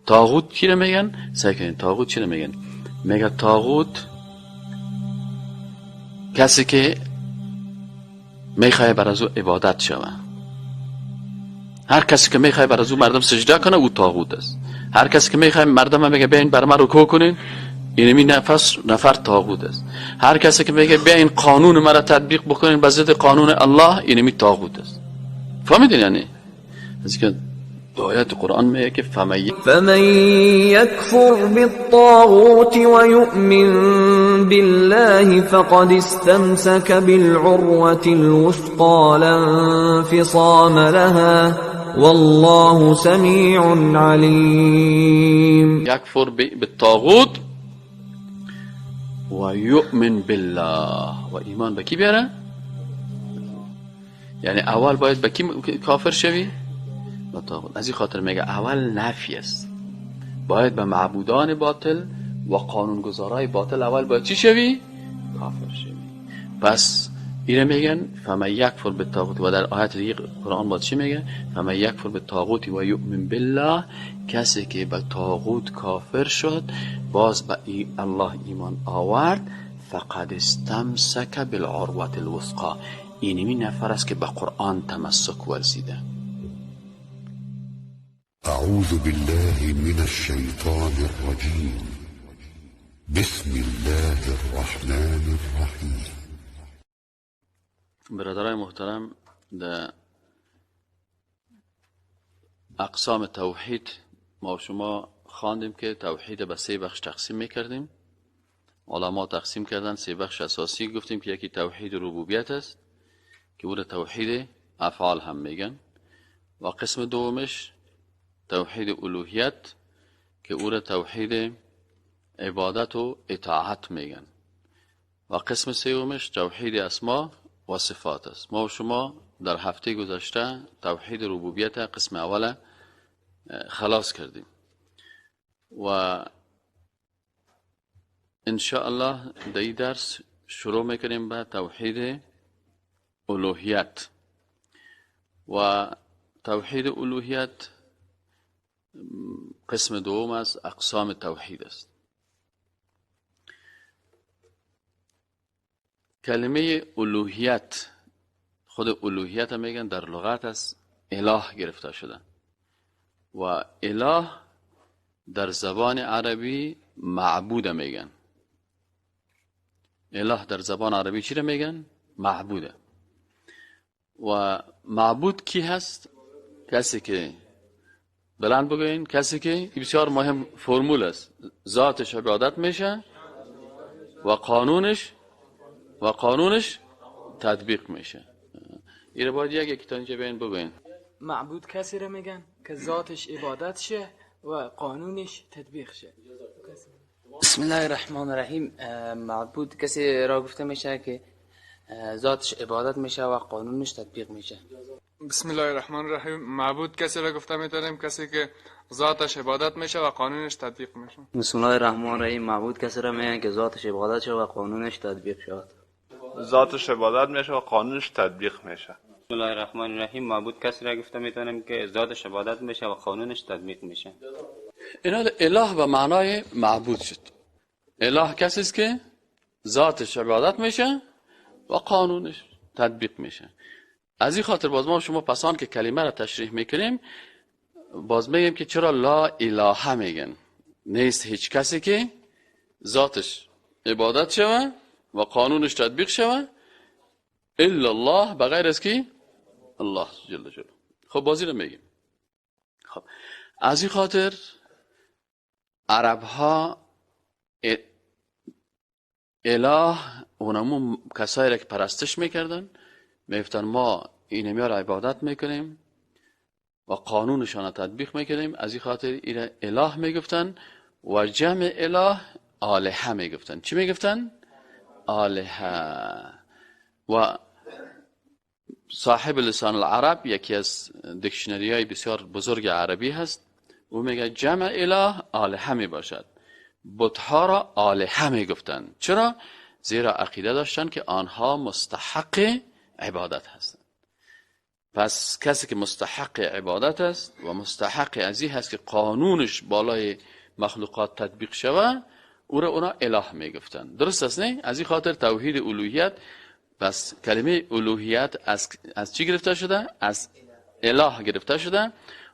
طاغوت چی رو میگن؟ سعی کنین طاغوت چی رو میگن؟ میگه طاغوت کسی که میخواه بر از او عبادت شوه. هر کسی که میخواه بر از او مردم سجده کنه او طاغوت است. هر کسی که میخواه مردم میگه بیاین بر من رکوع کنین، اینمی نفر طاغوت است. هر کسی که میگه بیاین قانون مرا تطبیق بکنین به ضد قانون الله، اینمی طاغوت است. فهمیدین؟ یعنی از که آیات قرآن میگه که فمن یکفر بالطاغوت ویؤمن بالله فقد استمسك بالعروة الوثقى لا انفصام لها والله سمیع علیم. یکفر بالطاغوت و یؤمن بالله، و ایمان به کی بیاره؟ یعنی اول باید به کی کافر شوی؟ به طاغوت. از این خاطر میگه اول نفی است، باید به معبودان باطل و قانونگذارای باطل اول باید چی شوی؟ کافر شوی. پس اینه میگن فمن یکفر بالطاغوت، و در آیت دیگه قرآن باید چی میگه؟ فمن یکفر بالطاغوت و یؤمن بالله، کسی که به طاغوت کافر شد باز به الله ایمان آورد، فقد استمسک بالعروة الوثقی، اینمی نفر است که به قرآن تمسک ورزیده. اعوذ بالله من الشیطان الرجیم، بسم الله الرحمن الرحیم. برادرای محترم، در اقسام توحید ما شما خواندیم که توحید به سه بخش تقسیم میکردیم. علما تقسیم کردن سه بخش اساسی، گفتیم که یکی توحید ربوبیت است که او را توحید افعال هم میگن، و قسم دومش توحید الوهیت که او را توحید عبادت و اطاعت میگن، و قسم سومش توحید اسما و صفات است. ما و شما در هفته گذشته توحید ربوبیت قسم اول خلاص کردیم و ان شاء الله در این درس شروع میکنیم به توحید الوهیت. و توحید الوهیت قسم دوم از اقسام توحید است. کلمه الوهیت، خود الوهیت هم میگن در لغت از اله گرفته شده، و اله در زبان عربی معبود میگن. اله در زبان عربی چی رو میگن؟ معبوده. و معبود کی هست؟ کسی که بلند بگوین، کسی که بسیار مهم فرمول است، ذاتش عبادت میشه و قانونش تطبیق میشه. ایره باید یک تا اینجا بیاین بگوین. معبود کسی رو میگن که ذاتش عبادت شه و قانونش تطبیق شه. بسم الله الرحمن الرحیم. معبود کسی را گفته میشه که ذاتش عبادت میشه و قانونش تطبیق میشه. بسم الله الرحمن الرحیم. معبود کسی را گفته میتونیم کسی که ذاتش عبادت میشه و قانونش تطبیق میشه. بسم الله الرحمن الرحیم. معبود کسی را میگن که ذاتش عبادت شه و قانونش تطبیق شود. ذاتش عبادت میشه و قانونش تطبیق میشه. بسم الله الرحمن الرحیم. معبود کسی را گفته میتونیم که ذاتش عبادت میشه و قانونش تطبیق میشه. اینا اله به معنای معبود شد. اله کسی است که ذاتش عبادت میشه و قانونش تطبیق میشه. از این خاطر باز ما شما پسان که کلمه را تشریح میکنیم باز میگیم که چرا لا اله میگن؟ نیست هیچ کسی که ذاتش عبادت شوه و قانونش تطبیق شوه الا الله، بغیر از کی؟ الله جل جلاله. خب بازی رو میگیم. خب از این خاطر عرب ها اله اونمون کسایی را که پرستش میکردن میگفتن ما اینمی را عبادت میکنیم و قانونشان را تطبیق میکنیم. از این خاطر این اله میگفتن و جمع اله آلهه میگفتن. چی میگفتن؟ آلهه. و صاحب لسان العرب یکی از دیکشنری های بسیار بزرگ عربی هست، او میگه جمع اله آلهه میباشد. بتها را آلهه میگفتن. چرا؟ زیرا عقیده داشتن که آنها مستحق عبادت هستند. پس کسی که مستحق عبادت است و مستحق از این هست که قانونش بالای مخلوقات تطبیق شوه، او را اونا اله میگفتن. درست است نه؟ از این خاطر توحید الوهیت. پس کلمه الوهیت از چی گرفته شده؟ از اله گرفته شده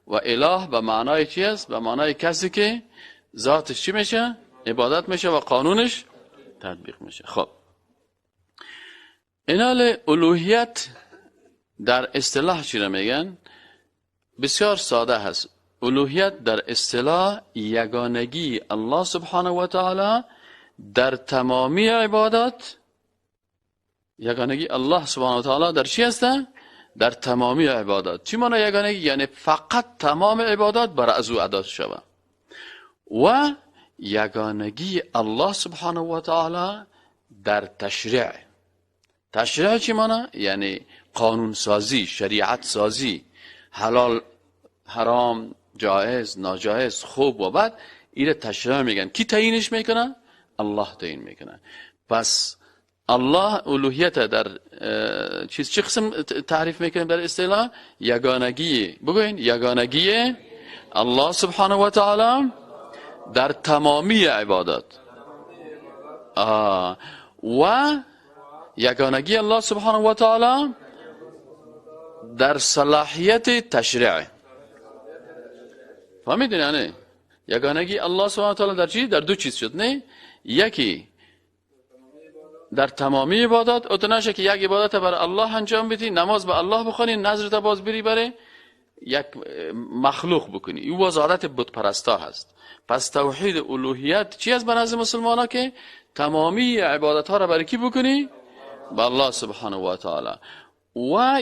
و اله به معنای چی است؟ به معنای کسی که ذاتش چی میشه؟ عبادت میشه و قانونش تطبیق میشه. خب اینال الوهیت در اصطلاح چی را میگن؟ بسیار ساده هست. الوهیت در اصطلاح یگانگی الله سبحانه و تعالی در تمامی عبادات. یگانگی الله سبحانه و تعالی در چی هست؟ در تمامی عبادات. چی معنی یگانگی؟ یعنی فقط تمام عبادات بر از او ادا شود. و یگانگی الله سبحانه و تعالی در تشریع. تشریع چی معنی؟ یعنی قانون سازی، شریعت سازی، حلال حرام، جایز ناجایز، خوب و بد، ایره تشریع میگن. کی تعیینش میکنه؟ الله تعیین میکنه. پس الله الوهیت در چیز چه قسم تعریف میکنیم در اصطلاح؟ یگانگی. بگوین یگانگی الله سبحانه و تعالی در تمامی عبادات و یگانگی الله سبحانه و تعالی در صلاحیت تشریع. فهمیدین؟ یعنی یگانگی الله سبحانه و تعالی در چی؟ در دو چیز شد نه؟ یکی در تمامی عبادات، اتو نشه که یک عبادت بر الله انجام بدی، نماز به الله بخونی، نذرت باز بری برای یک مخلوق بکنی، این باز عادت بت پرستا هست. پس توحید الوهیت چی است به نزد مسلمان ها؟ که تمامی عبادت ها را برای کی بکنی؟ به الله سبحانه و تعالی. و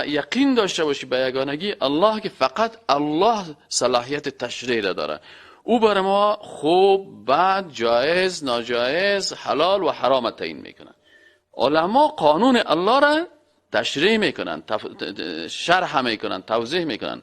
یقین داشته باشی به یگانگی الله که فقط الله صلاحیت تشریع را داره. او بر ما خوب، بد، جایز، ناجایز، حلال و حرام تعیین میکنه. علما قانون الله را تشریح میکنن، شرح میکنن، توضیح میکنن،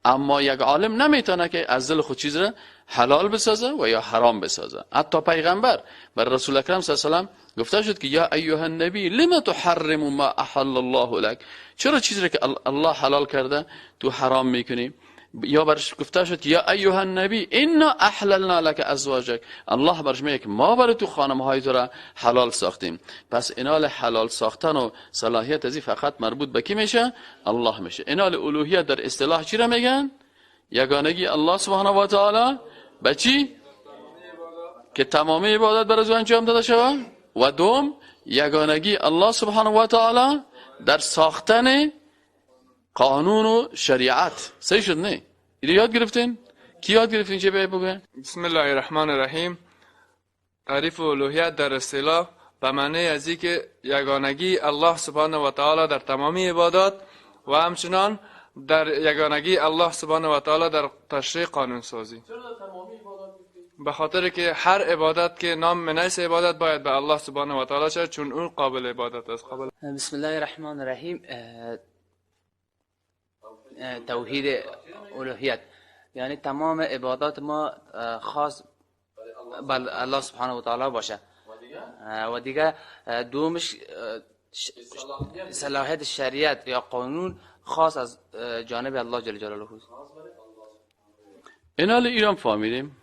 اما یک عالم نمیتونه که از دل خود چیز را حلال بسازه و یا حرام بسازه. حتی پیغمبر بر رسول اکرم صلی الله علیه و سلم گفته شد که یا ایها النبی لما تحرم ما احل الله لك، چرا چیزی را که الله حلال کرده تو حرام میکنی؟ یا برش گفته شد یا ایها النبی انا احللنا لك ازواجك، الله برش میگه که ما برای تو خانم های تو را حلال ساختیم. پس انال حلال ساختن و صلاحیت ازی فقط مربوط به کی میشه؟ الله میشه. انال الوهیت در اصطلاح چی را میگن؟ یگانگی الله سبحانه و تعالی به چی؟ که تمامی عبادت بر از او انجام داده شود. و دوم یگانگی الله سبحانه و تعالی در ساختن قانون و شریعت. صحیح شد نه؟ اینو یاد گرفتین؟ کی یاد گرفتین چه به بگه؟ بسم الله الرحمن الرحیم. تعریف الوهیت در اصطلاح به معنی از اینکه یگانگی الله سبحانه و تعالی در تمامی عبادات و همچنان در یگانگی الله سبحانه و تعالی در تشریع قانون سازی. به خاطر که هر عبادت که نام منیس عبادت باید به الله سبحانه و تعالی شد، چون اون قابل عبادت است. قابل. بسم الله الرحمن الرحیم. توحید الوهیت یعنی تمام عبادات ما خاص بر الله سبحانه و تعالی باشه. و دیگه دومش صلاحیت شریعت یا قانون خاص از جانب الله جل جلاله. اینال ایران فهمیدیم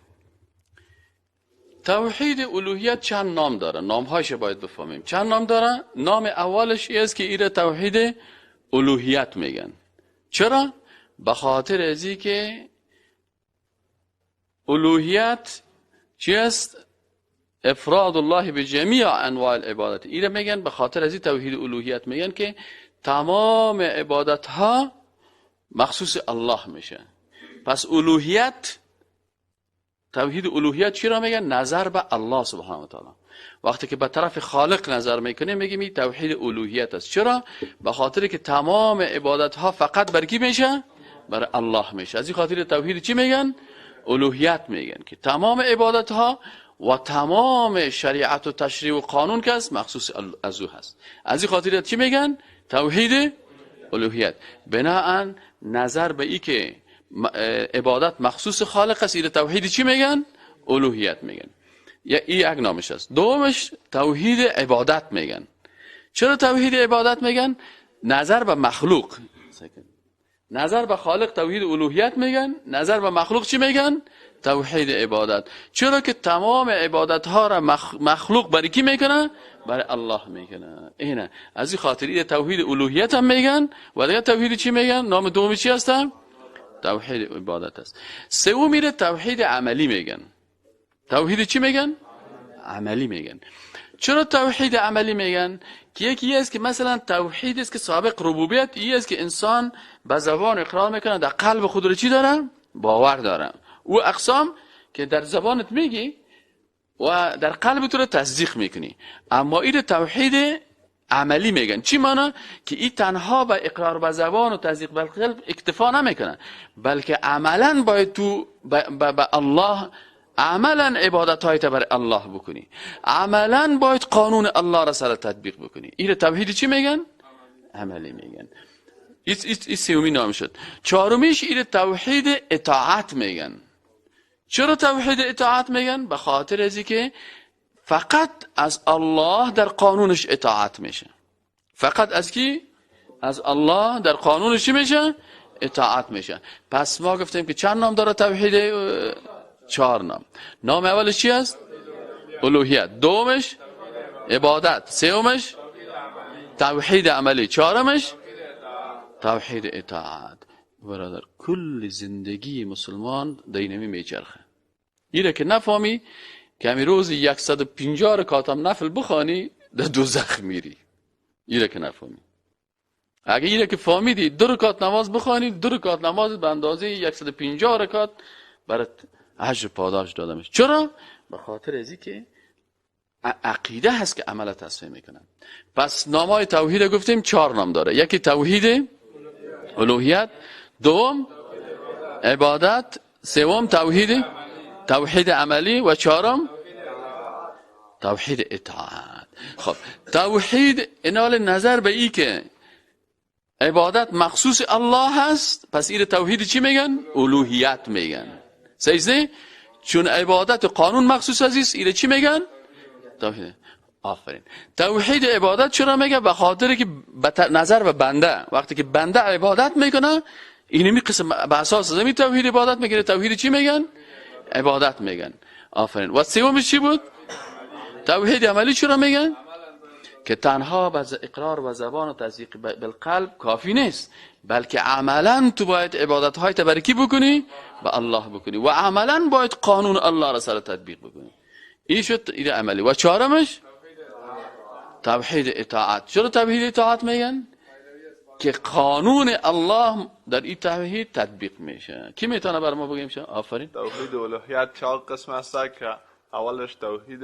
توحید الوهیت چند نام داره، نامهایش باید بفهمیم. چند نام داره؟ نام اولش این است که ایره توحید الوهیت میگن. چرا؟ به خاطر ازی که الوهیت چی است؟ افراد الله به جمیع انواع العبادت. ایره میگن به خاطر ازی توحید الوهیت میگن که تمام عبادت ها مخصوص الله میشه. پس الوهیت، توحید الوهیت چی را میگن؟ نظر به الله سبحانه و تعالی. وقتی که به طرف خالق نظر میکنیم میگیم این توحید الوهیت است. چرا؟ به خاطر که تمام عبادت ها فقط بر کی میشه؟ بر الله میشه. از این خاطر توحید چی میگن؟ الوهیت میگن که تمام عبادت ها و تمام شریعت و تشریع و قانون که است مخصوص از او هست. از این خاطر چی میگن؟ توحید الوهیت. بناهن نظر به ای که عبادت مخصوص خالق است، این توحید چی میگن؟ الوهیت میگن. یا این یک نامش است. دومش توحید عبادت میگن. چرا توحید عبادت میگن؟ نظر به مخلوق. نظر به خالق توحید الوهیت میگن، نظر به مخلوق چی میگن؟ توحید عبادت. چرا که تمام عبادت ها را مخلوق برای کی میکنه؟ برای الله میکنه. اینه از این خاطر این توحید الوهیت هم میگن و دیگه توحید چی میگن؟ نام دومی چی هست؟ توحید عبادت است. سومی را توحید عملی میگن. توحید چی میگن؟ عملی میگن. چرا توحید عملی میگن؟ که یکی است که مثلا توحید است که سابق ربوبیت، ای است که انسان به زبان اقرار میکنه، در قلب خود رو چی داره؟ باور داره. او اقسام که در زبانت میگی و در قلب تو رو تصدیق میکنی. اما این توحید عملی میگن. چی معنی؟ که این تنها به اقرار به زبان و تصدیق به قلب اکتفا نمیکنه، بلکه عملا باید تو به الله، عملا عبادت های برای الله بکنی، عملا باید قانون الله را سر تطبیق بکنی. این توحید چی میگن؟ عملی میگن. این سومی نام شد. چهارمیش این توحید اطاعت میگن. چرا توحید اطاعت میگن؟ به خاطر از که فقط از الله در قانونش اطاعت میشه. فقط از کی؟ از الله در قانونش چی میشه؟ اطاعت میشه. پس ما گفتیم که چند نام داره توحید؟ 4 نام. نام اولش چی است؟ الوهیت. دومش عبادت. سومش توحید عملی. چهارمش توحید اطاعت. برادر کل زندگی مسلمان دینمی میچرخه. ایره که نفهمی که همی روز 150 رکعت هم نفل بخوانی در دوزخ میری. ایره که نفهمی. اگه ایره که فهمیدی 2 رکعت نماز بخوانی، 2 رکعت نماز به اندازه 150 رکعت برات اجر پاداش داده میشه. چرا؟ به خاطر از اینکه عقیده هست که عمل تصفیه میکنن. پس نامای توحید گفتیم 4 نام داره. یکی توحید الوهیت، دوم عبادت، سوم توحید عملی و چهارم توحید اطاعت. خب توحید انال نظر به ای که عبادت مخصوص الله هست، پس این توحید چی میگن؟ الوهیت میگن. صحیح؟ چون عبادت قانون مخصوص است، اینه چی میگن؟ توحید. آفرین. توحید عبادت چرا میگه؟ به خاطر که نظر به بنده، وقتی که بنده عبادت میکنه اینمی قسم به اساس زمین توحید عبادت میگه. توحید چی میگن؟ عبادت میگن. آفرین. و سومش چی بود؟ توحید عملی. چرا میگن؟ که تنها به اقرار و زبان و تصدیق بالقلب کافی نیست، بلکه عملا تو باید عبادت های تبرکی بکنی، به الله بکنی و عملا باید قانون الله را سر تطبیق بکنی. این شد این عملی. و چهارمش توحید اطاعت. چرا توحید اطاعت میگن؟ که قانون الله در این توحید تطبیق میشه. کی میتونه بر ما بگیم شه؟ آفرین. توحید الوهیت 4 قسم است که اولش توحید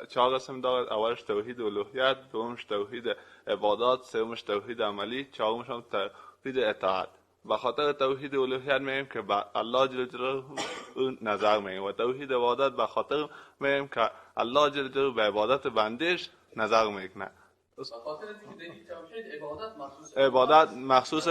4 قسم دارد. اولش توحید الوهیت، دومش توحید عبادات، سومش توحید عملی، چهارمش هم توحید اطاعت. به خاطر توحید الوهیت میگیم که به الله جل جلاله نظر میگیم و توحید عبادت به خاطر میگیم که الله جل جلاله به عبادت بندش نظر میکنه. عبادت مخصوص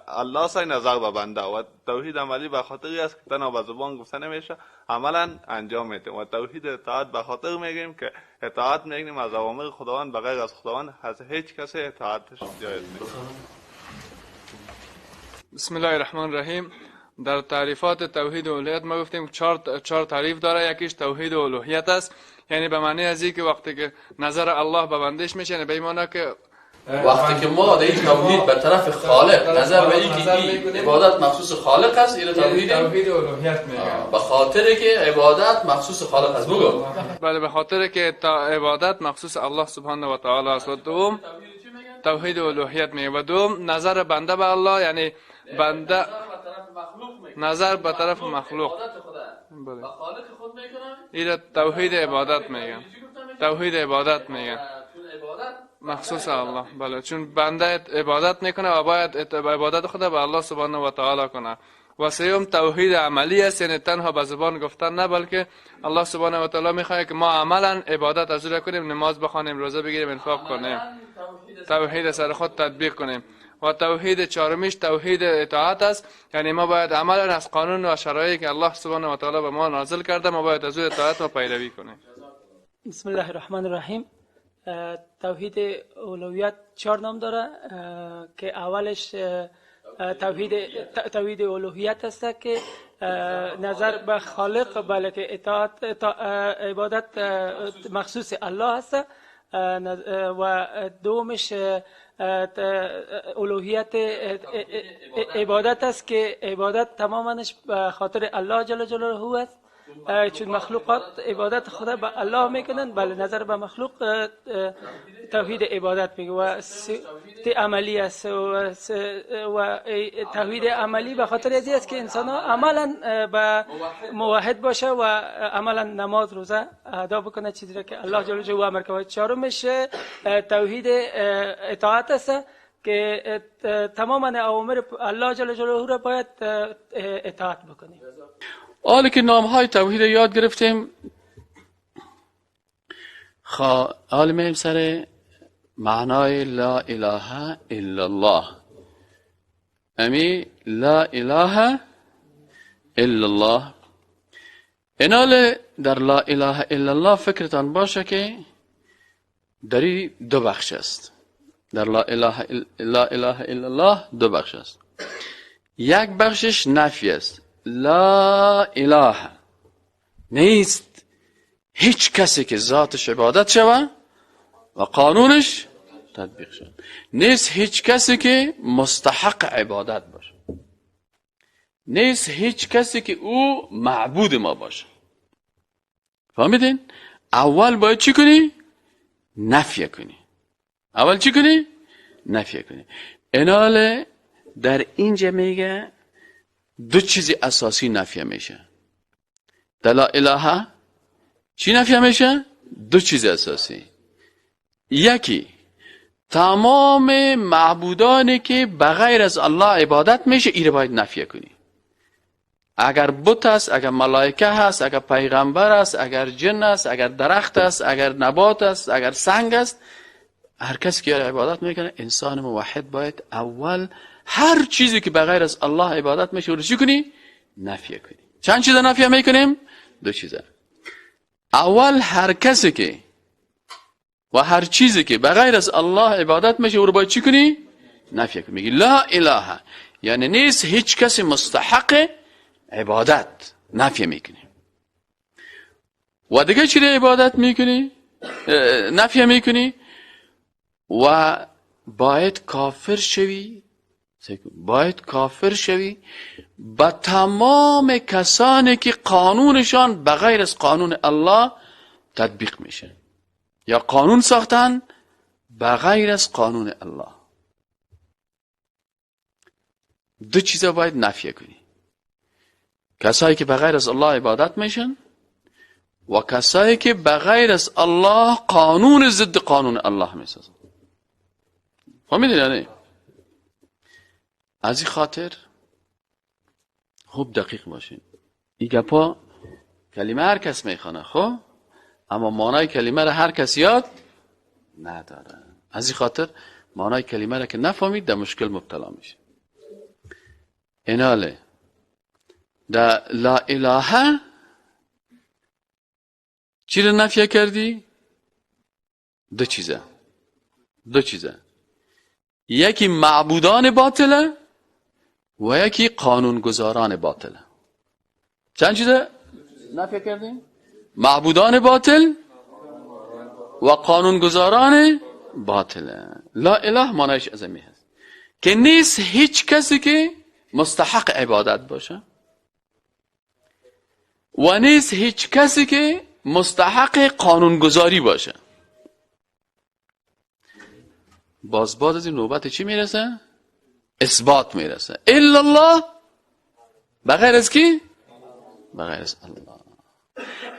الله سای نظر به بنده و توحید عملی به خاطر است که تنها به زبان گفته نمیشه، عملا انجام میدیم. و توحید اطاعت به خاطر میگیم که اطاعت میگیم از اوامر خداوند، بغیر از خداوند از هیچ کسی اطاعتش جایز نیست. بسم الله الرحمن الرحیم. در تعریفات توحید الوهیت ما گفتیم چهار تعریف داره. یکیش توحید الوهیت است، یعنی به معنی از اینکه وقتی که نظر الله به بندش میشه، یعنی به این معنی که وقتی که ما در این توحید به طرف خالق نظر به اینکه عبادت مخصوص خالق است، این توحید الوهیت میگن. به خاطر که عبادت مخصوص خالق است. بگو. بله، به خاطر که عبادت مخصوص الله سبحانه و تعالی است. و دوم توحید الوهیت میگه. و دوم نظر بنده به الله، یعنی بنده نظر به طرف مخلوق، بله، این توحید عبادت میگن. توحید عبادت میگن مخصوص الله، بله، چون بنده عبادت میکنه و باید عبادت خود به الله سبحانه و تعالی کنه. و سوم توحید عملی است، یعنی تنها به زبان گفتن نه، بلکه الله سبحانه و تعالی میخواد که ما عملا عبادت از او کنیم، نماز بخوانیم، روزه بگیریم، انفاق کنیم، توحید سر خود تطبیق کنیم. و توحید چهارمیش توحید اطاعت است، یعنی ما باید عملا از قانون و شرایطی که الله سبحانه و تعالی به ما نازل کرده، ما باید از او اطاعت و پیروی کنیم. بسم الله الرحمن الرحیم. توحید اولویت 4 نام داره که اولش توحید الوهیت است که نظر به خالق، بلکه اطاعت عبادت مخصوص الله است، و دومش الوهیت عبادت است که عبادت تمامش به خاطر الله جل جلاله است، چون مخلوقات عبادت خدا به الله میکنن، بله نظر به مخلوق توحید عبادت میگه و عملی است و توحید عملی به خاطر ازی است که انسان ها عملا به موحد باشه و عملا نماز روزه ادا بکنه، چیزی را که الله جل جلاله امر کرده. چهارمش توحید اطاعت است که تماما اوامر الله جل جلاله را باید اطاعت بکنیم. حالا که نام های توحید یاد گرفتیم، حالا میریم سر معنای لا اله الا الله. امی لا اله الا الله، اینال در لا اله الا الله فکرتان باشه که دری دو بخش است. در لا اله الا الله دو بخش است. یک بخشش نفی است، لا اله نیست هیچ کسی که ذاتش عبادت شوه و قانونش تطبیق شود، نیست هیچ کسی که مستحق عبادت باشه، نیست هیچ کسی که او معبود ما باشه. فهمیدین؟ اول باید چی کنی؟ نفی کنی. اول چی کنی؟ نفی کنی. اینال در اینجا میگه دو چیز اساسی نفی میشه. در لا اله چی نفی میشه؟ دو چیز اساسی. یکی تمام معبودانی که بغیر از الله عبادت میشه، ایره باید نفی کنی. اگر بت است، اگر ملائکه هست، اگر پیغمبر است، اگر جن است، اگر درخت است، اگر نبات است، اگر سنگ است، هر کسی که عبادت میکنه، انسان موحد باید اول هر چیزی که بغیر از الله عبادت میشه رو چی کنی؟ نفی کنی. چند چیز نفی میکنیم؟ دو چیزه. اول هر کسی که و هر چیزی که بغیر از الله عبادت میشه رو باید چی کنی؟ نفی کنی. میگی لا اله، یعنی نیست هیچ کسی مستحق عبادت، نفی میکنی. و دیگه چی عبادت میکنی؟ نفی میکنی و باید کافر شوی، باید کافر شوی به تمام کسانی که قانونشان بغیر از قانون الله تطبیق میشه یا قانون ساختن بغیر از قانون الله. دو چیزا باید نفی کنی: کسایی که بغیر از الله عبادت میشن و کسایی که بغیر از الله قانون ضد قانون الله میسازن. فهمیدین؟ یعنی از این خاطر خوب دقیق باشین. این گپا کلمه هر کس میخوانه، خب، اما معنای کلمه را هر کس یاد نداره. از این خاطر معنای کلمه را که نفهمید در مشکل مبتلا میشه. ایناله در لا اله چی را نفیه کردی؟ دو چیزه. دو چیزه. یکی معبودان باطله و یکی قانونگذاران باطله. چند چیزه نفی کردیم؟ معبودان باطل و قانونگذاران باطله. لا اله معنیش از امی هست که نیست هیچ کسی که مستحق عبادت باشه و نیست هیچ کسی که مستحق قانونگذاری باشه. باز بعد از این نوبت چی میرسه؟ اثبات میرسه. الا الله، بغیر از کی؟ بغیر از الله.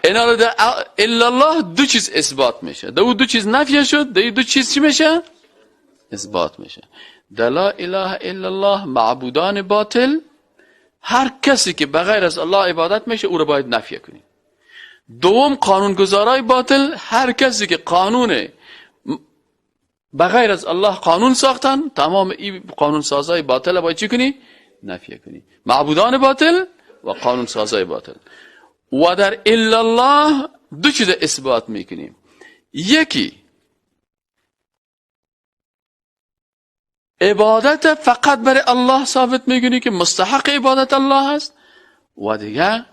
اینا رو در الا الله دو چیز اثبات میشه. در دو چیز نفی شد، در دو چیز چی میشه؟ اثبات میشه. در لا اله الا الله معبودان باطل، هر کسی که بغیر از الله عبادت میشه او رو باید نفی کنی. دوم قانونگذارای باطل، هر کسی که قانون بغیر از الله قانون ساختن، تمام این قانون سازای باطل باید چی کنی؟ نفی کنی. معبودان باطل و قانون سازای باطل. و در الا الله دو چیز اثبات میکنیم. یکی عبادت فقط برای الله ثابت میکنی که مستحق عبادت الله است، و دیگه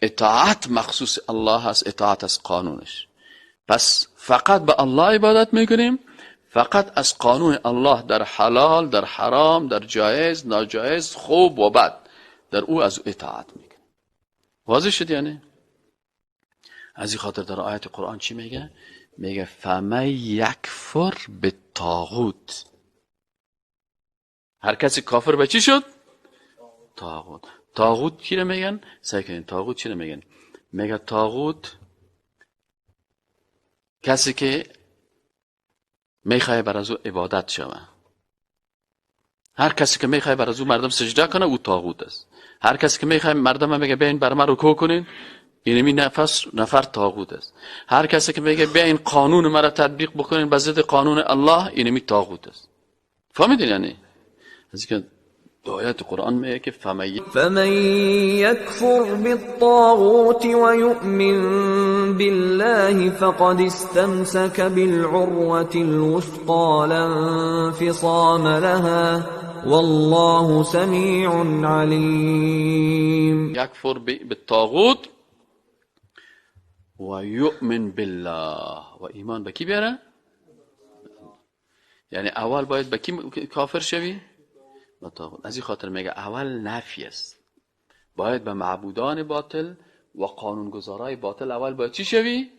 اطاعت مخصوص الله است، اطاعت از قانونش. پس فقط به الله عبادت میکنیم، فقط از قانون الله در حلال، در حرام، در جایز، ناجایز، خوب و بد، در او از اطاعت میکنیم. واضح شد یعنی؟ از این خاطر در آیت قرآن چی میگه؟ میگه فمن یکفر بالطاغوت. هر کسی کافر به چی شد؟ طاغوت. طاغوت چی رو میگن؟ سعی کنین طاغوت چی رو میگن؟ میگه طاغوت کسی که میخواه بر از او عبادت شوه. هر کسی که میخواه بر از او مردم سجده کنه او طاغوت است. هر کسی که میخواه مردم میگه بیاین بر من رکوع کنین، اینمی نفر طاغوت است. هر کسی که میگه بیاین قانون مرا تطبیق بکنین به ضد قانون الله، اینمی طاغوت است. فهمیدین یعنی؟ از اینکه آیات قرآن میگه که فمن یکفر بالطاغوت ویؤمن بالله فقد استمسک بالعروة الوثقى لا انفصام لها والله سمیع علیم. یکفر بالطاغوت و یؤمن بالله، و ایمان به کی بیاره؟ یعنی اول باید به کی کافر شوی؟ به طاغوت. از این خاطر میگه اول نفی است، باید به معبودان باطل و قانونگذارای باطل اول باید چی شوی؟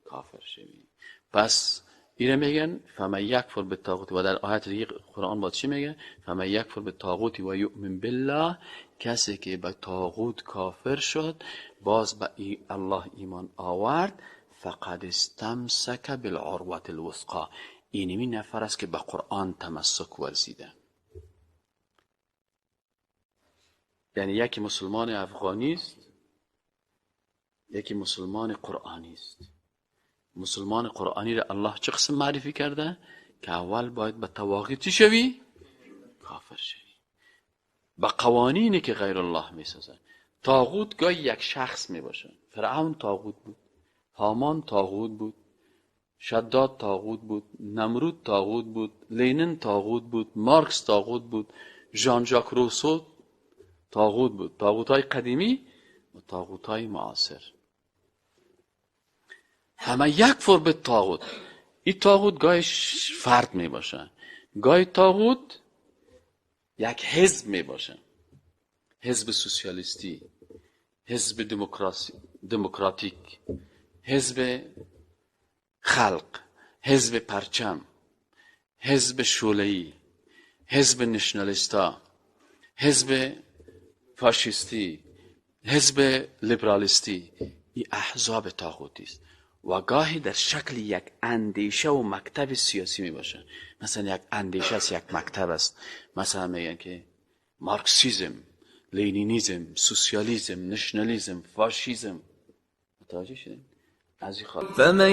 کافر شوی. پس اینو میگن فمن یکفر بالطاغوت، و در آیت دیگه قرآن باید چی میگه؟ فمن یکفر بالطاغوت و یؤمن بالله، کسی که به طاغوت کافر شد باز به الله ایمان آورد، فقد استمسک بالعروة الوثقی، اینمی نفر است که به قرآن تمسک ورزیده. یعنی یکی مسلمان افغانی است، یکی مسلمان قرآنی است. مسلمان قرآنی را الله چه قسم معرفی کرده؟ که اول باید به طواغیت چی شوی؟ کافر شوی، به قوانینی که غیر الله میسازه. طاغوت گاهی یک شخص میباشه. فرعون طاغوت بود، هامان طاغوت بود، شداد طاغوت بود، نمرود طاغوت بود، لینن طاغوت بود، مارکس طاغوت بود، ژان ژاک روسو طاغوت بود. طاغوت‌های قدیمی و طاغوت‌های معاصر همه یکفر به طاغوت. این طاغوت گاهی فرد می باشه، گاهی طاغوت یک حزب می باشه، حزب سوسیالیستی، حزب دموکراتیک، حزب خلق، حزب پرچم، حزب شعله‌ای، حزب نشنالیستا، حزب فاشیستی، حزب لیبرالیستی. این احزاب طاغوتی است و گاهی در شکل یک اندیشه و مکتب سیاسی می باشه. مثلا یک اندیشه است، یک مکتب است. مثلا میگن که مارکسیزم، لینینیزم، سوسیالیسم، نشنالیسم، فاشیزم. متوجه شدین؟ فمن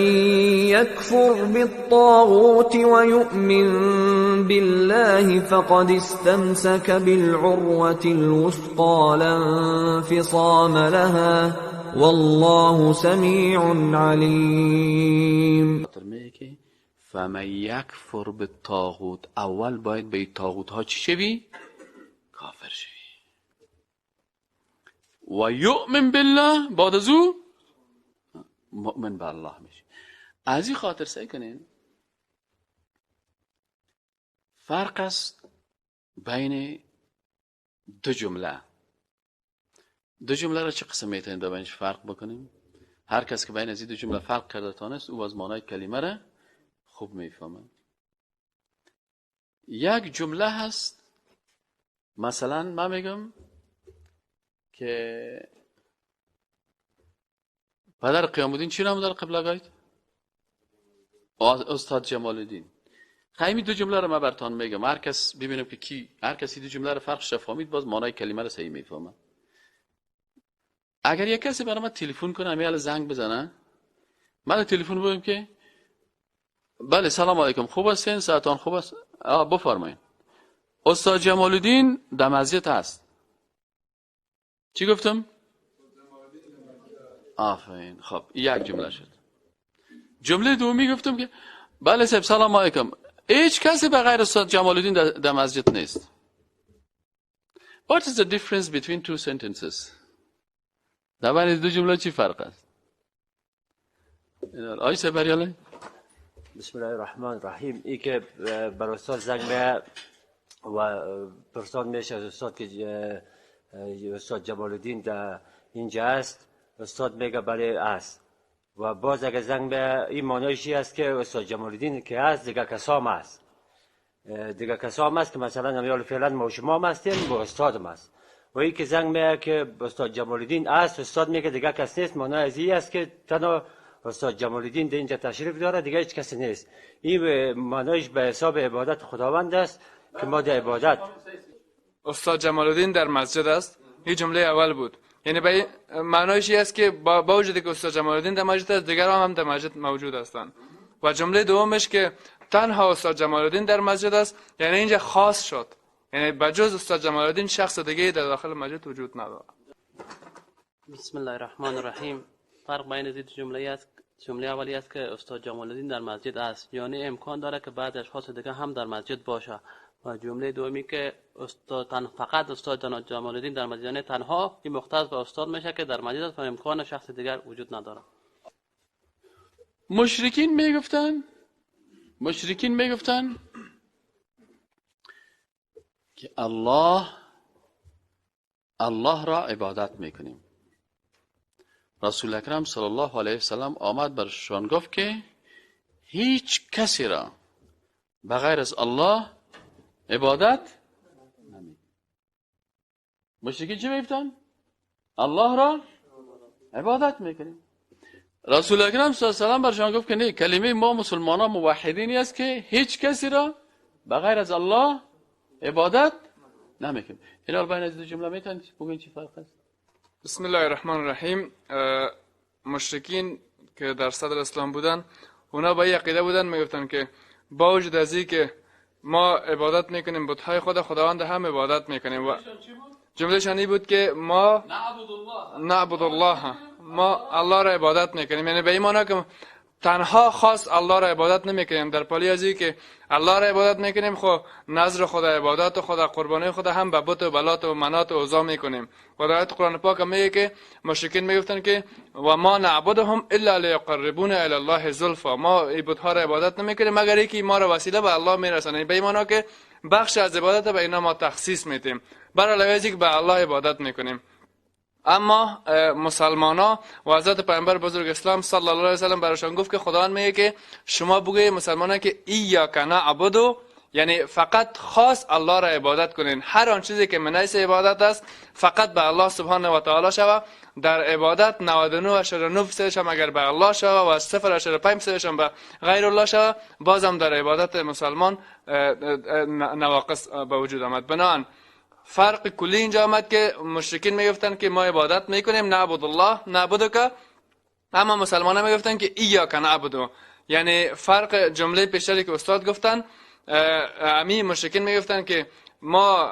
يكفر بالطاغوت ويؤمن بالله فقد استمسك بالعروة الوثقى لا انفصام لها والله سمیع علیم. فمن یکفر بالطاغوت، اول باید به طاغوت ها چی شوی؟ کافر شوی. و یؤمن بالله، بعد از او مؤمن به الله میشه. از این خاطر سعی کنین فرق است بین دو جمله. دو جمله را چه قسم میتونیم در بینش فرق بکنیم؟ هر کس که بین از این دو جمله فرق کرده تانست او از معنای کلمه را خوب میفهمه. یک جمله هست، مثلا من میگم که پدر قیام الدین چی نام داره قبله گاید؟ استاد جمال الدین. خیلی دو جمله رو من براتون میگم، هر کس ببینم که کی، هر کسی دو جمله رو فرقش فهمید باز معنای کلمه رو صحیح میفهمه. اگر یک کسی برای من تلفن کنه، همین الان زنگ بزنه، من تلفن بگم که بله سلام علیکم، خوب هستین؟ ساعتان خوب است؟ بفرمایید. استاد جمال الدین در مسجد هست. چی گفتم؟ آفرین. خب یک جمله شد. جمله دومی گفتم که بله صاحب سلام علیکم، هیچ کسی به غیر استاد جمال‌الدین در مسجد نیست. What is the difference between two sentences? در بین دو جمله چی فرق است؟ آی سبریاله. بسم الله الرحمن الرحیم. ای که بر استاد زنگ میه و پرسان میشه از استاد که استاد جمال‌الدین در اینجا است، استاد میگه بله است. و باز اگه زنگ به این معنیش است که استاد جمال‌الدین که هست دیگه کسام است، دیگه کسام است که مثلا امیال فعلا ما شما هستیم با استادم است. و این که زنگ میه که استاد جمال‌الدین است، استاد میگه دیگه کس نیست، معنی از این است که تنها استاد جمال‌الدین در اینجا تشریف داره، دیگه هیچ کسی نیست. این معنیش به حساب عبادت خداوند است که ما در عبادت. استاد جمال‌الدین در مسجد است، این جمله اول بود. یعنی به معنایش این است که با وجود که استاد جمال‌الدین در مسجد است، دیگران هم در مسجد موجود هستند. و جمله دومش که تنها استاد جمال‌الدین در مسجد است، یعنی اینجا خاص شد، یعنی بجز استاد جمال‌الدین شخص دیگه در داخل مسجد وجود ندارد. بسم الله الرحمن الرحیم. فرق بین دو جمله است. جمله اولی است که استاد جمال‌الدین در مسجد است، یعنی امکان داره که بعض اشخاص دیگه هم در مسجد باشه. و جمله دومی که استاد فقط استاد جمال‌الدین در مسجد، یعنی تنها این مختص به استاد میشه که در مسجد است و امکان شخص دیگر وجود نداره. مشرکین میگفتن که الله را عبادت میکنیم. رسول اکرم صلی الله علیه وسلم آمد برشان گفت که هیچ کسی را بغیر از الله عبادت نمی. مشرکین چی میگفتن؟ الله را عبادت میکنیم. رسول اکرم صلی الله علیه وسلم برشان گفت که نه، کلمه ما مسلمان ها موحدینی است که هیچ کسی را بغیر از الله عبادت نمیکنیم. اینا بین از دو جمله میتونید بگین چی فرق است؟ بسم الله الرحمن الرحیم. مشرکین که در صدر اسلام بودن، اونا با این عقیده بودن، میگفتن که با وجود از اینکه ما عبادت میکنیم بت‌های خود، خداوند هم عبادت میکنیم. و جمله‌شان این بود که ما نعبد الله، ما الله را عبادت میکنیم. یعنی به این معنی که تنها خاص الله را عبادت نمیکنیم، در پالی از اینکه الله را عبادت میکنیم، خب نظر خدا، عبادت خدا، قربانی خدا هم به بت و بلات و منات و عزا میکنیم. و در آیت قرآن پاک میگه که مشرکین میگفتن که و ما نعبدهم الا لیقربونا الی الله زلفا، ما این بت‌ها را عبادت نمیکنیم مگر اینکه ما را وسیله به الله میرسانند. به این معنی که بخش از عبادت به اینا ما تخصیص میدیم، برای علاوه که به الله عبادت میکنیم. اما مسلمان ها و حضرت پیامبر بزرگ اسلام صلی الله علیه و سلم براشان گفت که خداوند میگه که شما بگویید مسلمان ها که ایاک نعبد، یعنی فقط خاص الله را عبادت کنین، هر آن چیزی که منیس عبادت است فقط به الله سبحانه و تعالی شوه. در عبادت 99.9% هم اگر به الله شوه و 0.5% هم به غیر الله شوه، بازم در عبادت مسلمان نواقص به وجود آمد. بنابراین فرق کلی اینجا آمد که مشرکین میگفتن که ما عبادت میکنیم نعبد الله نعبدک، اما مسلمان ها میگفتن که ایاک نعبد. یعنی فرق جمله پیشتری که استاد گفتن، امی مشرکین میگفتن که ما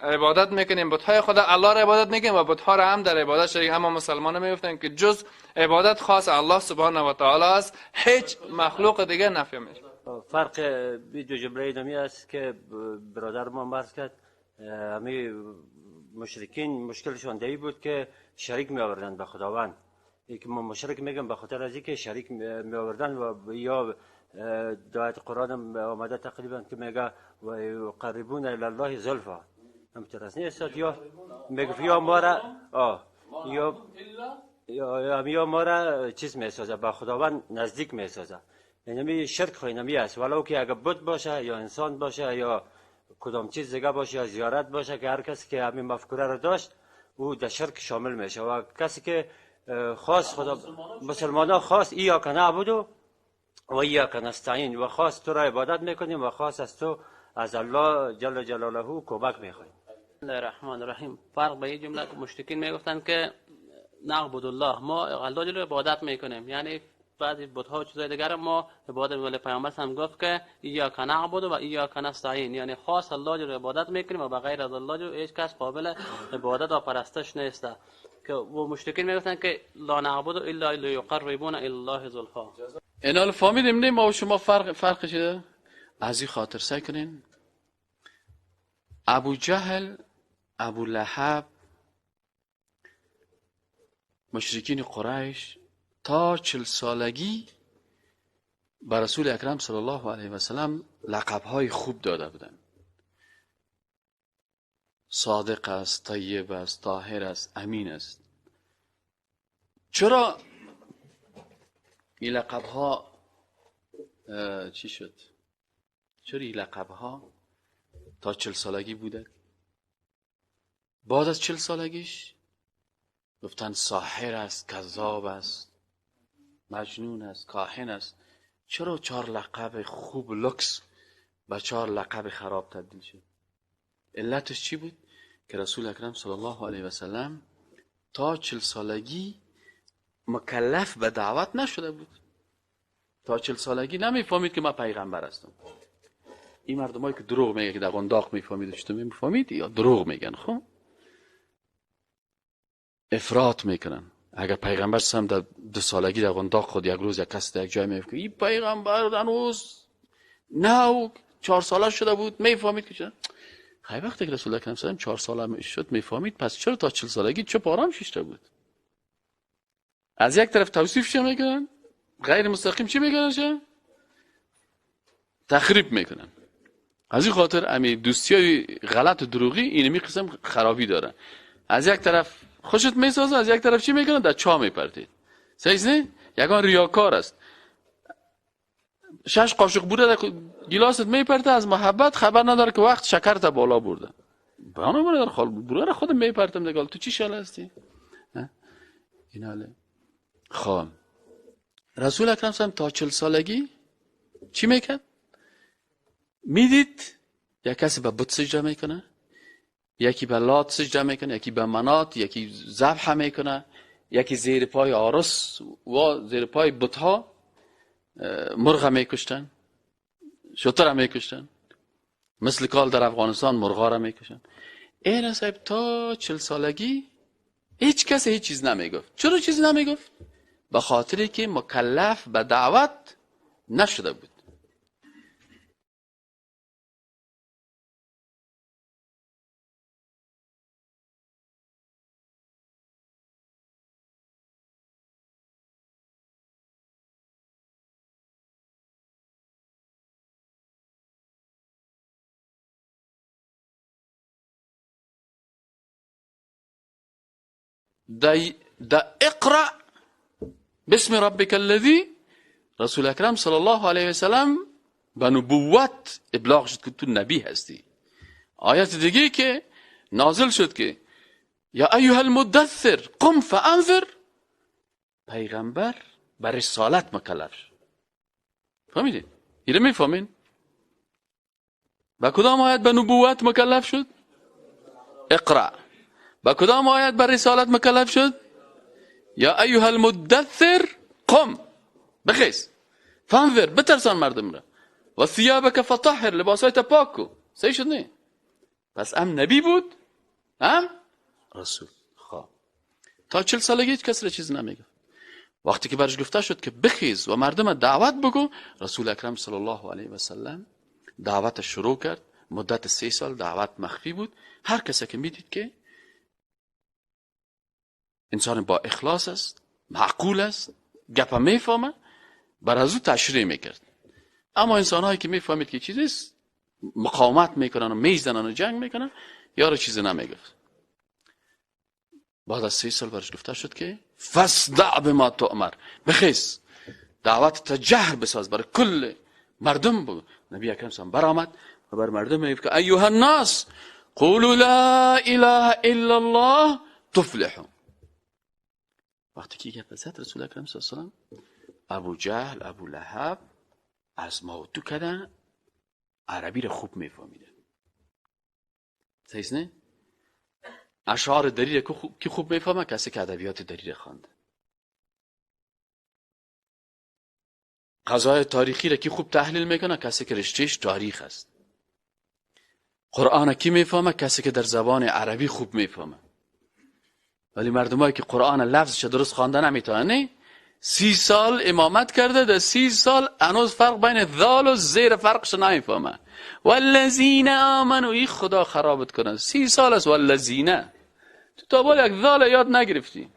عبادت میکنیم بت‌های خدا، الله را عبادت میکنیم و بت‌ها را هم در عبادت شریک، اما مسلمان ها میگفتن که جز عبادت خاص الله سبحانه و تعالی است، هیچ مخلوق دیگه نفی میشه. فرق دو جمله ادامی است که برادر ما عرض کرد. همی مشرکین مشکلشان دی بود که شریک می آوردن به خداوند. که ما مشرک میگم به خاطر از اینکه شریک می آوردن و یا دعایت قرآن آمده تقریبا که میگه و یقربون الی الله زلفا، همینطور است نیست؟ یا میگه یا ما را یا ما را چیز میسازه، به خداوند نزدیک میسازه. یعنی شرک خو اینمی است، ولو که اگه بت باشه یا انسان باشه یا کدام چیز دیگه باشه یا زیارت باشه، که هر کسی که همین مفکوره رو داشت او در شرک شامل میشه. و کسی که خاص خدا، مسلمان ها خاص ایاک نعبد و ایاک نستعین، و خاص تو را عبادت میکنیم و خاص از تو از الله جل جلاله کمک میخوایم. بسم الله الرحمن الرحیم. فرق به این جمله که مشرکین میگفتن که نعبد الله، ما الله جل عبادت میکنیم، یعنی بعضی بت‌ها و چیزای دیگر ما عبادت، ولی پیامبر هم گفت که ایاک نعبد و ایاک نستعین، یعنی خاص الله جل عبادت میکنیم و بغیر از الله جل هیچ کس قابل عبادت و پرستش نیست. که و مشرکین میگفتن که لا نعبد الا لیقربونا الی الله زلفا. اینا فهمیدیم نه ما و شما فرق چیه؟ از این خاطر سعی کنین. ابو جهل، ابو لهب، مشرکین قریش تا 40 سالگی به رسول اکرم صلی الله علیه و سلم لقب‌های خوب داده بودند. صادق است، طیب است، طاهر است، امین است. چرا این لقب‌ها چی شد؟ چرا این لقب‌ها تا 40 سالگی بوده؟ بعد از 40 سالگیش گفتن ساحر است، کذاب است، مجنون است، کاهن است. چرا 4 لقب خوب لکس به 4 لقب خراب تبدیل شد؟ علتش چی بود؟ که رسول اکرم صلی الله علیه و سلم تا 40 سالگی مکلف به دعوت نشده بود. تا 40 سالگی نمیفهمید که من پیغمبر هستم. این مردمایی که دروغ میگن که در قنداق میفهمید و چطور میفهمید، یا دروغ میگن، خب افراط میکنن. اگر پیغمبر سم در 2 سالگی در قنداق خود یک روز یک کس در یک جای میگه این پیغمبر هنوز نه 4 ساله شده بود، میفهمید که چرا؟ خیلی وقتی که رسول اکرم صلی الله علیه و 4 ساله شد میفهمید، پس چرا تا 40 سالگی چه آرام شیشته بود؟ از یک طرف توصیف چه میکنن، غیر مستقیم چی میکنن؟ چه تخریب میکنن. از این خاطر امی دوستی های غلط و دروغی اینمی قسم خرابی داره. از یک طرف خوشت میسازه، از یک طرف چی میکنن؟ در چا میپرتید. صحیح نه؟ یگان ریاکار است، 6 قاشق بوده در گیلاست میپرته، از محبت خبر نداره که وقت شکر تا بالا برده. بانو برده در خال بوره خودم میپرتم دیگه، تو چی شال هستی؟ این حاله. خب رسول اکرم صلی تا 40 سالگی چی میکرد؟ میدید یک کسی به بت سجده میکنه، یکی به لات سجده میکنه، یکی به منات، یکی ذبح میکنه، یکی زیر پای آرس و زیر پای بتها مرغ میکشتن، شتر میکشتن، مثل کال در افغانستان مرغا را میکشن. این صاحب تا 40 سالگی هیچ کسی هیچ چیز نمیگفت. چرا چیز نمیگفت؟ به خاطری که مکلف به دعوت نشده بود. دا اقرأ باسم ربک الذی، رسول اکرم صلی الله علیه و سلم به نبوت ابلاغ شد که تو نبی هستی. آیت دیگه که نازل شد که یا ایها المدثر قم فانذر، پیغمبر بر رسالت مکلف شد. فهمیدین؟ اینو میفهمین؟ با کدام آیت به نبوت مکلف شد؟ اقرأ. با کدام آیت بر رسالت مکلف شد؟ یا ایها المدثر قم، بخیز، فانذر، بترسان مردم را، و ثیابک فطهر، لباسایت پاک کو. صحیح شد نه؟ پس هم نبی بود هم رسول. خب تا 40 سالگی هیچ کس را چیز نمیگفت. وقتی که برش گفته شد که بخیز و مردم دعوت بگو، رسول اکرم صلی الله علیه و سلم دعوت شروع کرد. مدت 3 سال دعوت مخفی بود. هر کسی که میدید که انسان با اخلاص است، معقول است، گپ میفهمه، بر از او تشریح میکرد. اما انسان هایی که میفهمید که چیزی است، مقاومت میکنن و میزنن و جنگ میکنن، یارو چیزی نمیگفت. بعد از 3 سال برش گفته شد که فاصدع بما تؤمر، بخیز، دعوت تجهر بساز، برای کل مردم بگو. نبی اکرم صلی برآمد و بر مردم میگفت که ایها الناس قولوا لا اله الا الله تفلحوا. وقتی که گپ زد رسول اکرم صلی الله علیه و سلم، ابو جهل، ابو لهب از ما تو کردن، عربی را خوب میفهمیدن. صحیح نه؟ اشعار دری را که خوب میفهمه؟ کسی که ادبیات دری را خوانده. قضای تاریخی را کی خوب تحلیل میکنه؟ کسی که رشتهش تاریخ است. قرآن کی میفهمه؟ کسی که در زبان عربی خوب میفهمه. ولی مردمایی که قرآن لفظش درست خوانده نمیتونه، 30 سال امامت کرده، در 30 سال هنوز فرق بین ذال و زیر فرقش نمیفهمه. والذین آمنوا، ای خدا خرابت کنه، 30 سال است والذین، تو تا بال یک ذال یاد نگرفتی.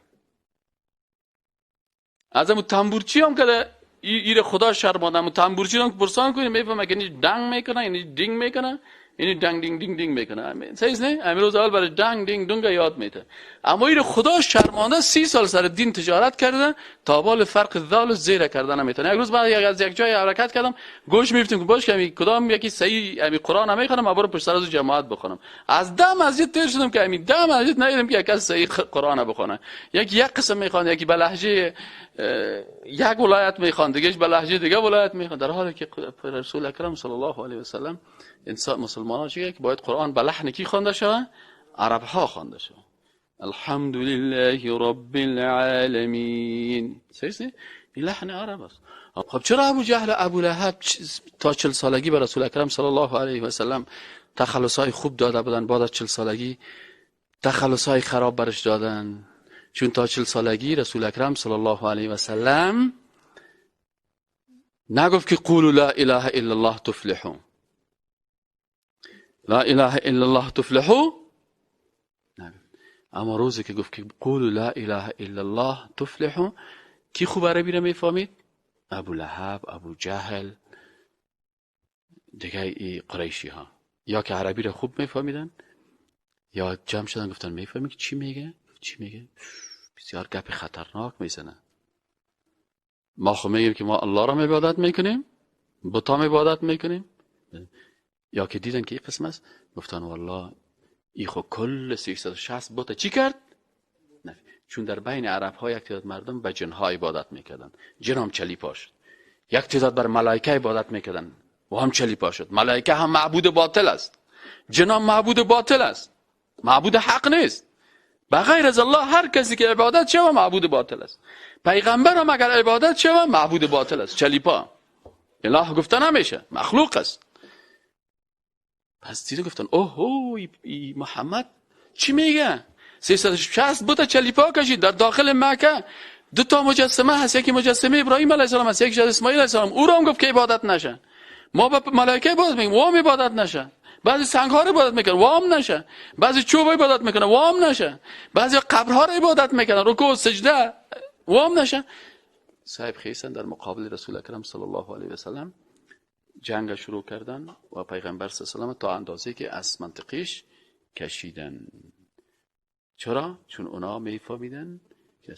از امو تنبورچی هم که ایر خدا شرمانده، امو تنبورچی هم که پرسان کنی میفهمه که اینی دنگ میکنه، اینی دینگ میکنه، اینی دنگ دینگ دینگ دینگ میکنه. صحیح نه؟ امروز اول برای دنگ دینگ دونگ یاد میده. اما ایر خدا شرمانده 30 سال سر دین تجارت کرده تا بال فرق ذال و زیر کرده نمیتونه. یک روز بعد از یک جای حرکت کردم، گوش میفتیم که باش که کدام یکی صحیح امی قرآن نمیخونم، من برو پشت سر از جماعت بخونم. از 10 مسجد تیر شدم که امی 10 مسجد ندیدم که یک صحیح قرآن بخونه. یکی یک قسم میخوند، یکی به لهجه یک ولایت میخوند، دیگهش به لهجه دیگه ولایت میخوند. در حالی که رسول اکرم صلی الله علیه و سلم انسان مسلمان ها چیه که باید قرآن به لحن کی خوانده شود؟ عرب ها خوانده شود. الحمدلله رب العالمین. صحیح؟ این لحن عرب است. خب چرا ابو جهل و ابو لهب تا 40 سالگی به رسول اکرم صلی الله علیه و سلم تخلص های خوب داده بودن، بعد از 40 سالگی تخلص های خراب برش دادن؟ چون تا 40 سالگی رسول اکرم صلی الله علیه و سلم نگفت که قولوا لا اله الا الله تفلحوا، لا اله الا الله تفلحوا. اما روزی که گفت که قولوا لا اله الا الله تفلحوا، کی خوب عربی را میفهمید؟ ابو لهب، ابو جهل، دیگه ای قریشی ها، یا که عربی را خوب میفهمیدن یا جمع شدن گفتن میفهمی که چی میگه؟ چی میگه؟ بسیار گپ خطرناک میزنه. ما خو میگیم که ما الله را عبادت میکنیم، بتا عبادت میکنیم. یا که دیدن که این قسم است، گفتن والله ای خو کل 360 بت چی کرد؟ نه. چون در بین عرب ها یک تعداد مردم به جن ها عبادت میکردن، جن هم چلیپا شد. یک تعداد بر ملائکه عبادت میکردن و هم چلیپا شد. ملائکه هم معبود باطل است، جن هم معبود باطل است، معبود حق نیست. بغیر از الله هر کسی که عبادت شوه معبود باطل است. پیغمبر هم اگر عبادت شوه معبود باطل است، چلیپا. اله گفته نمیشه، مخلوق است. پس دیده گفتن اوه ای محمد چی میگه؟ 360 بت چلیپا کشید در داخل مکه. 2 تا مجسمه هست، یکی مجسمه ابراهیم علیه السلام هست، یکی اسماعیل علیه السلام. او را هم گفت که عبادت نشه. ما به ملائکه عبادت میکنیم، وام عبادت نشه. بعضی سنگ ها رو عبادت میکنن، وام نشه. بعضی چوب عبادت میکنن، وام نشه. بعضی قبرها رو عبادت میکنن، رکوع سجده، وام نشه. صاحب خیسن در مقابل رسول اکرم صلی الله علیه و سلم جنگ شروع کردن و پیغمبر صلی الله علیه و سلم تا اندازه که از منطقیش کشیدن. چرا؟ چون اونا میفهمیدن.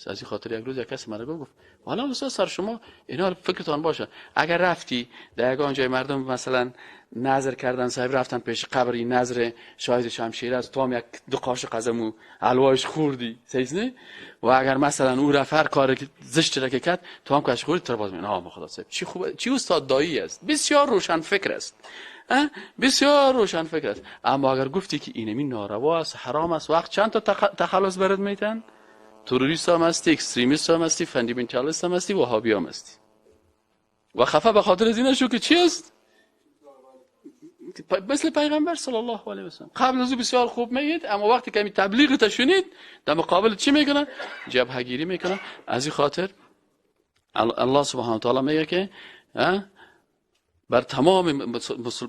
از این خاطر یک روز یک کس مرا گفت حالا استاد سر شما اینا فکرتان باشه، اگر رفتی در یک جای مردم مثلا نظر کردن، صاحب رفتن پیش قبر، این نظر شاید شمشیر است، تو هم یک 2 قاشق از امو حلوایش خوردی، صحیح نه؟ و اگر مثلا او رفت هر کار زشت را که کرد، تو هم کاش خوردی، تو باز میگی آه خدا صاحب چی خوب، چی استاد دایی است، بسیار روشن فکر است، بسیار روشن فکر است. اما اگر گفتی که اینمی ناروا است، حرام است، وقت چند تا تخلص برات میتن؟ تروریست هم هستی، extremist هم هستی، fundamentalist هم هستی، وهابی هم هستی. و خفه به خاطر از این شو که چی است؟ مثل پیغمبر صلی الله علیه و سلم قبل از او بسیار خوب میگید، اما وقتی که تبلیغ تا شنید در مقابل چی میکنه؟ جبهه گیری میکنه. از این خاطر الله سبحانه و تعالی میگه که بر تمام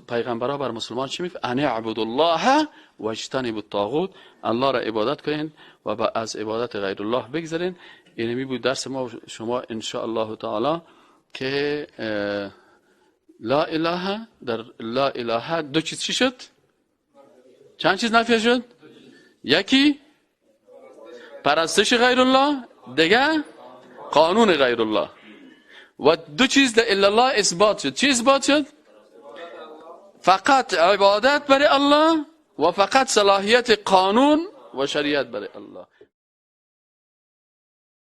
پیغمبرها بر مسلمان چی میگه؟ ان اعبدوا الله واجتنبوا الطاغوت. الله را عبادت کنین و از عبادت غیر الله بگذرین. اینمی بود درس ما شما ان شاء الله تعالی که لا اله، در لا اله 2 چیز چی شد؟ چند چیز نفی شد؟ یکی پرستش غیر الله، دیگه قانون غیر الله. و 2 چیز در الا الله اثبات شد. چی اثبات شد؟ فقط عبادت برای الله و فقط صلاحیت قانون و شریعت برای الله.